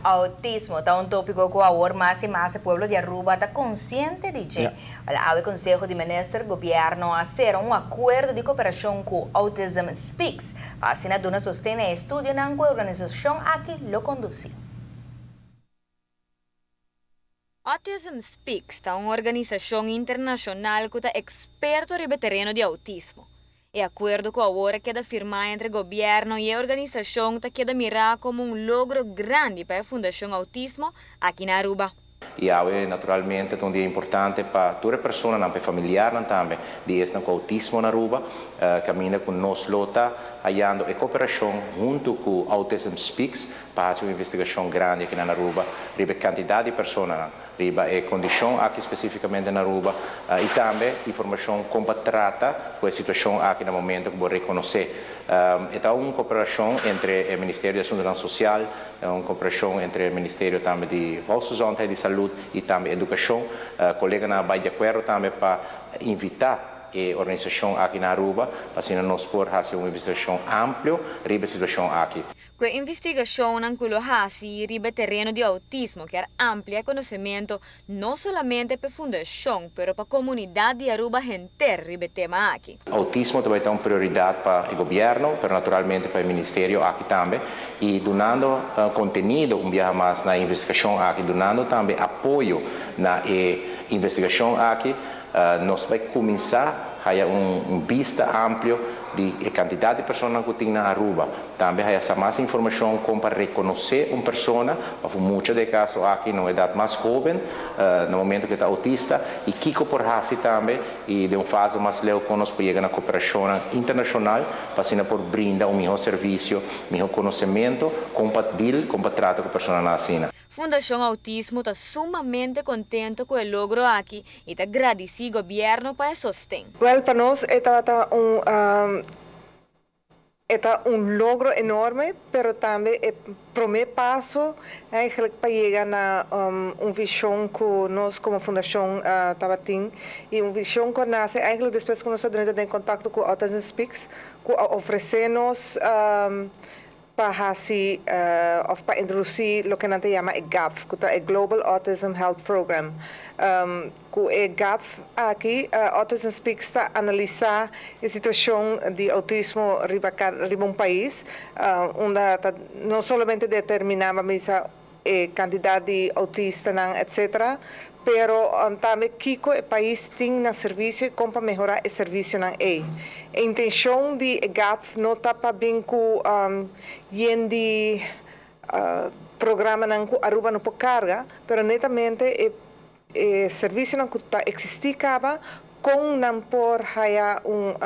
Autismo ta un topico cu awor mas y mas e pueblo di Aruba ta consciente di dje. Wel, awe Conseho di Minister, Gobierno a cera un acuerdo di cooperacion cu Autism Speaks pa asina duna sosten na e estudionan cu e organisacion aki lo conduci. Autism Speaks ta un organisacion internacional cu ta experto riba e tereno di autismo. E acuerdo cu awor a keda firma entre Gobierno y e organisacion ta keda mira como un logro grandi pa e Fundacion Autismo aki na Aruba. Y awe naturalmente ta un dia importante pa tur e personanan, pa e familiarnan tambe di esnan cu autismo na Aruba, caminda cu nos lo ta hayando e cooperacion hunto cu Autism Speaks pa haci un investigacion grandi aki na Aruba riba e cantidad di personanan riba e condicion aki specificamente na Aruba y tambe informacion con pa trata cu e situacion aki na momento cu bo reconoce. E ta un cooperacion entre e Ministerio di Asuntonan Social, un cooperacion entre e Ministerio tambe di Volksgezondheid, di Salud y tambe Educacion. Coleganan a bay di acuerdo tambe pa invita e organisacion aki na Aruba pa asina nos por haci un investigacion amplio riba e situacion aki. Ku e investigashonnan ku lo hasi riba e tereno di outismo kier amplia e konosementu no solamente p'e fundashon pero pa komunidat di Aruba henter riba e tema aki. Outismo ta bai ta un prioridat pa e gobièrnu pero naturalmente pa e ministerio aki tambe i dunando kontenido un biaha mas na e investigashon aki, dunando tambe apoyo na e investigashon aki nos ta bai kuminsá haya un bista amplio di e kantidat di personanan ku tin na Aruba. Tambe haya sa mas informashon kon pa rekonosé un persona òf un mucha den e kaso aki na un edat mas hóben na momento ku e ta outista i kiko por hasi tambe i den un fase mas leu kon nos por yega na koperashonnan internashonal pa asina por brinda un mihó servisio, mihó konosementu kon pa dil, kon pa trata ku personanan asina. Fundashon Autismo ta sumamente kontento ku e logro aki i ta gradisí gobièrnu pa e sosten. Wèl, pa nos e tabata un e ta un logro enorme, pero tambe e promé paso eigenlijk pa yega na un vishon ku nos komo fundashon tabatin i un vishon ku a nase eigenlijk despues ku nos a drenta den kontakto ku Autism Speaks ku a ofresé nos pa hasi òf pa introdusí loke nan ta yama e GAPF, ku ta e Global Autism Health Program. Ku e GAPF aki, Autism Speaks ta analisá e situashon di outismo riba riba un pais, unda ta no solamente determiná, ban bisa, e kantidat di outistanan etcetera, pero tambe kiko e pais tin na servisio i kon pa mehorá e servisionan ei. E intenshon di e GAPF no ta pa bin ku yen di programanan ku Aruba no por karga, pero netamente e E servisionan ku ta eksistí kaba, kon nan por haya un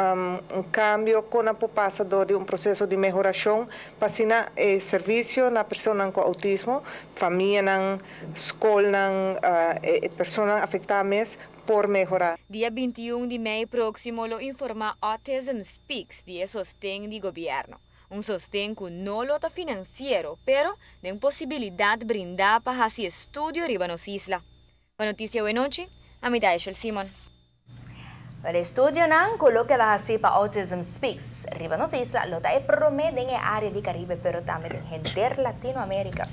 un kambio, kon nan por pasa dor di un proseso di mehorashon pa asina e servisio na personanan ku outismo, famianan, skolnan, e personanan afektá mes por mehorá. Dia 21 di mei próksimo lo informá Autism Speaks di e sosten di gobièrnu. Un sosten ku no lo ta finansiero, pero den posibilidat brindá pa hasi estudio riba nos isla. Pa Noticia Awe Nochi, ami ta Eshel Simon. Pero e estudionan ku lo keda hasí pa Autism Speaks riba nos isla lo ta e promé den e área di Karibe pero tambe den henter Latinoamérika.